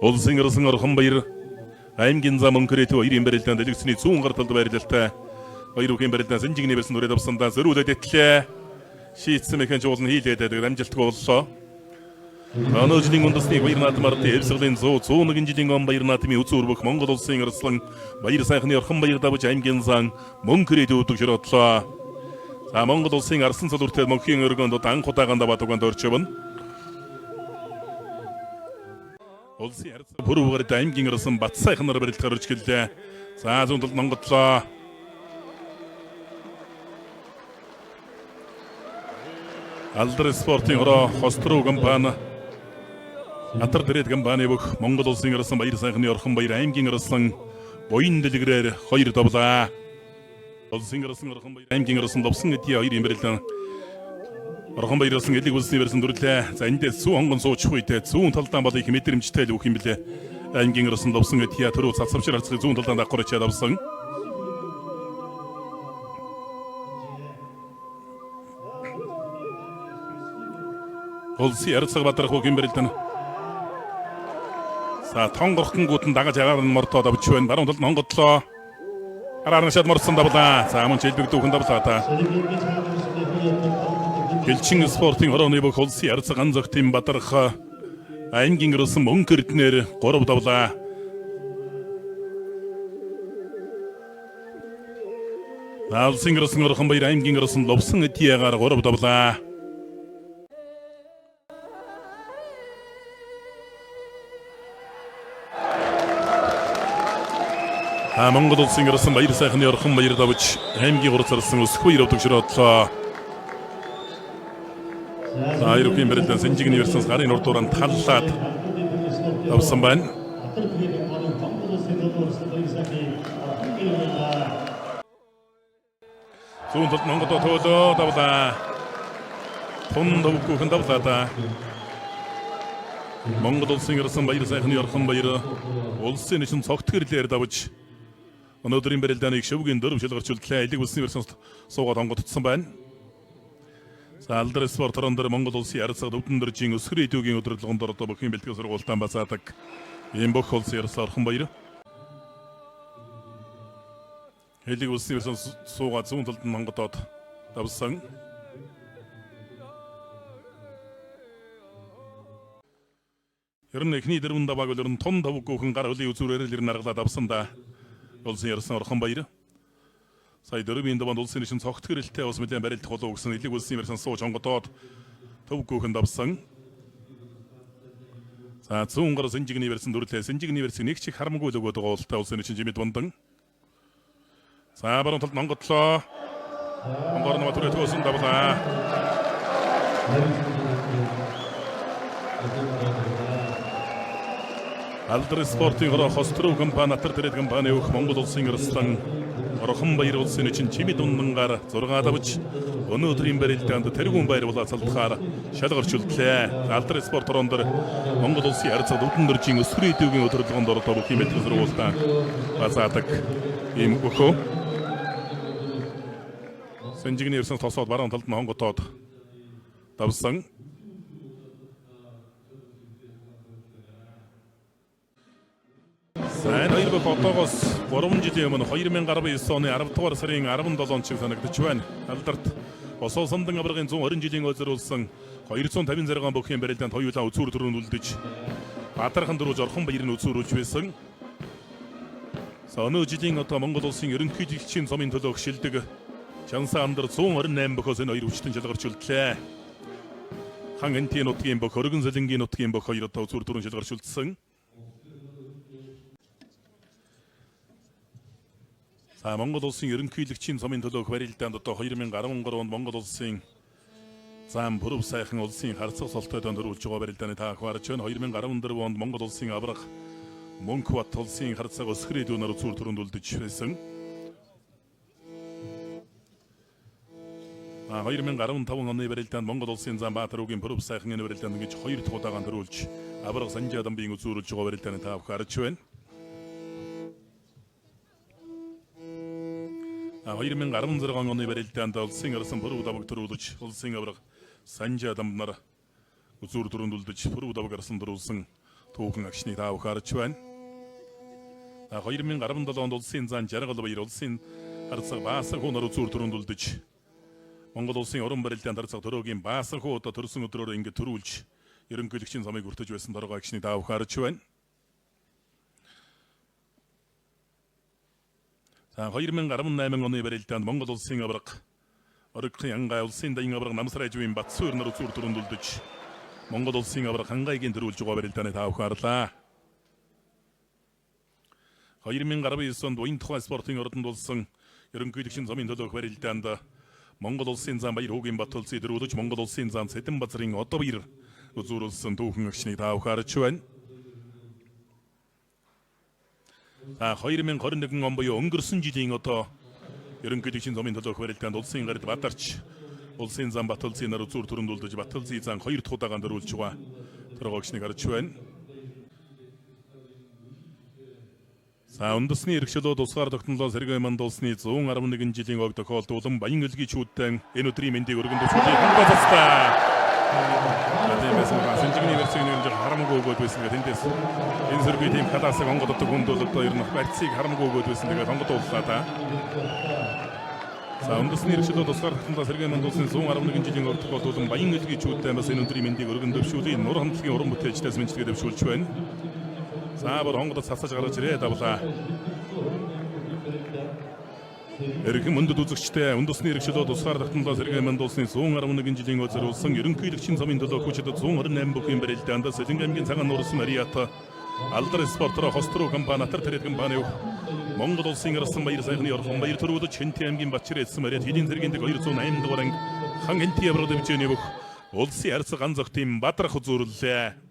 Улсын арсан Орхон Баяр аймгийн зам Мөнхөрөтөө хоёрын барилдаанд дэлгэцний зүүн гар талд байрлалтай. Хоёр үхийн барилдаан Сэнжигний барьсан түрээд авсандаа зөрүүлээд итлээ. Шийдсэн мэхэн жуулн хийлээд тэгээд амжилтгүй боллоо. Өнөө жилийн үндэсний Баяр наадам ардын Эвсглийн 100 101 жилийн он Баяр наадмын үзүүр бүх Монгол улсын арслан Баяр сайхны Орхон Баяр давж аймгийн зан Мөнхөрөд өвдөг шородлоо. За Монгол улсын арсан цол үртэл мөнхийн өргөнд анх удаага даваад угаанд орж явна. Улсын харьцаа пүрэв гарт аймгийн арсан Бат сайхнаар барилдахаар орж гэлээ. За зүүн талд монголлоо. Алдар спортын хороо Хоструу компани Атар дэрэд компани бүх Монгол улсын арсан Баяр сайхны Орхон Баяр аймгийн арслан буян дэлгэрээр хоёр давлаа. Улсын арсан Орхон Баяр аймгийн арсан ловсон эдийн хоёр юм барилдан Орхон Баяр арсан элэг улсны барьсан дүрлээ. За эндээс сүү хонгон суучих үедээ зүүн талдаа бол их мэдрэмжтэй л үг юм блэ. Аймгийн арсан ловсон эдия түрүү цацамшир харцгийг зүүн талдаа давхар ичээд авсан. Улсын ярцаг бадрах үг юм барилдан. За тонгорхонгууд нь дагаж агаар нь мордоод авч байна. Баруун талд монгодлоо. Араар нь шад мордсон давлаа. За мөн чилбэг дүүхэн давлаа та. Хилчин спортын хорооны бүх улсын ярцаг ганц огтын бадрах аймгийн өрсөн мөнгө эрднээр 3 давлаа. Улсын өрсөн Орхон Баяр аймгийн өрсөн Лувсан эдиягаар 3 давлаа. Монгол улсын өрсөн Баяр сайхны Орхон Баяр давж аймгийн 3 царсан өсөх баяр өвдөг шөрөөдлөө. За хоёр үхийн барилдаан Сэнжигний версонс гарын урдууран таллаад авсан байна. Зүүн талд Монголд төөлөө давлаа. Тун төвгүйхэн давлаа да. Монгол улсын арсан Баяр сайхны Орхон Баяр улсын нэшин цогт гэрлээр давж өнөөдрийн барилдааныг шөвгийн дөрөв шилгарч үлдлээ. Элэг улсын версонс суугаад онгодцсон байна. За алдар спорт хорон дээр Монгол улсын ярцаг өвдөн дөржийн өсгөр идэвгийн өдөрлөгөнд одоо бүхэн бэлтгэл сургуультаа базаадаг. Ийм бүх улсын ярцаг Орхон Баяр. Хэлэг улсын версонс суугаад зүүн талд нь онгодоод давсан. Ер нь эхний дөрвөн давааг бол ер нь тун тавгүйхэн гар хөлийн үзүүрээр л ер нь аргалаад авсан да. Улсын ярсан Орхон Баяр. Сая дөрвийн даваанд улсын нэшин цогт гэрэлтэй бас нэлээд барилдах болов гэсэн элэг улсын версэн сууж онгодоод төвгүйхэн давсан. За зүүн гар Сэнжигний версэн дүрлээ. Сэнжигний версийг нэг чих харамгүй л өгөөд байгаа ултай улсын нэшин жимэд бундан. За баруун талд монгодлоо. Монгор нама түрээ төөсөн давлаа. Алдар спортын хороо Хоструу компани Атар дэрэд компани өөх Монгол улсын арслан Орхон Баяр улсын нэчин чимэд ундангаар 6 давж өнөөдрийн барилдаанд тэргүүн баяр булаацалдахаар шалгарч үлдлээ. Алдар спорт хорон дээр Монгол улсын ярцаг өвдөн дөржийн өсвөр идэвгийн өдөрлөгөнд оролцоо бүх юм бэлтгэл сургуультаа базаадаг ийм өхөө. Сэнжигний ерсэн тосоод баруун талд нь хонготоод давсан. За энэ хоёр бүх одоогоос 3 жилийн өмнө 2019 оны 10 дугаар сарын 17-нд шиг санагдаж байна. Алдарт Босоо самдан аваргын 120 жилийн озруулсан 256 бүхийн барилдаанд хоёулаа үзүүр төрөнд үлдэж Бадархан дөрвөж Орхон Баярын үзүүрүүлж байсан. За өнөө жилийн одоо Монгол улсын ерөнхийлөгчийн цомын төлөөх шилдэг Чансан андар 128 бөхөөс энэ хоёр хүчтэн шалгарч үлдлээ. Хан энтийн нутгийн бөх, Өргөн зэлэнгийн нутгийн бөх хоёр одоо үзүүр төрөн шалгарч үлдсэн. За Монгол улсын ерөнхийлөгчийн цомын төлөөх барилдаанд одоо 2013 онд Монгол улсын зам Пүрэв сайхан улсын харцаг солтойд төрүүлж байгаа барилдааны та харж байна. 2014 онд Монгол улсын авраг Мөнхбат улсын харцаг өсгөрийн дүүнээр үзүүр төрөнд үлдэж байсан. 2015 оны барилдаанд Монгол улсын зам Баатар үгийн Пүрэв сайхан энэ барилдаанд ингэж хоёр дахь удаага төрүүлж авраг Санжаа дамбын үзүүрүүлж байгаа барилдааны та харж байна. 2016 оны барилдаанд улсын арсан Пүрэв даваг төрүүлж улсын авраг Санжаа дамбнар үзүүр төрөнд үлдэж Пүрэв даваг арсан төрүүлсэн Түүхэн агшныг та бүхэн харж байна. За 2017 онд улсын зан Жаргал Баяр улсын харцаг Баасан хүү нар үзүүр түрүүнд үлдэж Монгол улсын уран барилдаан тарцаг төрөөгийн Баасан хүү одоо төрсөн өдрөөрөө ингэ төрүүлж ерөнхийлөгчийн замыг хүртэж байсан торгой агшныг та бүхэн харж байна. За 2018 оны барилдаанд Монгол улсын аварга Оргихын ангай улсын даян аварга Намсар аживын Батсуур нар үзүүр түрүүнд үлдэж Монгол улсын аварга Хангайгийн төрүүлж байгаа барилдааны та бүхэн харлаа. 2019 онд уян тухай спортын ордонд болсон ерөнхийлөгчийн замын төлөөх барилдаанд Монгол улсын зам Баяр Хүүгийн Батулцыг төрүүлж Монгол улсын зам Цэдэн базрын одоо баяр үзүүрүүлсэн түүхэн агшныг та бүхэн харж байна. За 2021 он буюу өнгөрсөн жилийн одоо ерөнхийлөгчийн замын төлөөх барилдаанд улсын гарид Бадарч улсын зам Батулцын нар үзүүр түрүүнд үлдэж Батулцын зам хоёр дахь удаага дөрүүлж байгаа торгоогчныг харж байна. За үндэсний эрхчлөө тусгаар тогтнолоо Сэргээн манд улсны 111 жилийн ог тохиолдуулан Баян өлгийн чүүдтэн энэ өдрийн мэндийг өргөн төвшүүлээ хангай цацтай. Тийм байсан ба сэнжигний версийг нэг жоо харамгүй өгөөд байсан гэх тэндээс энэ сэргээн тийм халаасыг онгоддог хүнд бол одоо ер нь барьцыг харамгүй өгөөд байсан тэгээд онгодууллаа да. За үндэсний эрхчлөө тусгаар тогтнолоо Сэргээн манд улсны 111 жилийн ог тохиолдуулан Баян өлгийн чүүдтэн бас энэ өдрийн мэндийг өргөн төвшүүлээ нур хамтлагийн уран бүтээлчдээс мэндчилгээ дэвшүүлж байна. За бүр онгодод цацаж гаргаж ирээ давлаа. Эрхэм мөндөд үзэгчдээ үндэсний эрхчлөө тусгаар тогтнолоо Сэргээн манд улсны 111 жилийн өдөр улсан ерөнхийлөгчийн замын төлөө хүчит 128 бүхэн барилдаанд Сэлэнг аймгийн цагаан нуурсан Мариат Алдар спортороо Хоструу компани Атар тэрэг компани Монгол улсын арсан баяр сайхны орхон баяр төрүүлж Хэнти аймгийн Батчир эцсэн Мариат хэдийн зэргийн дэг 208 дугаар анги хан Хэнти аврал дэвжээний бүх улсын арц ганц огтын бадрах үзүүрлээ.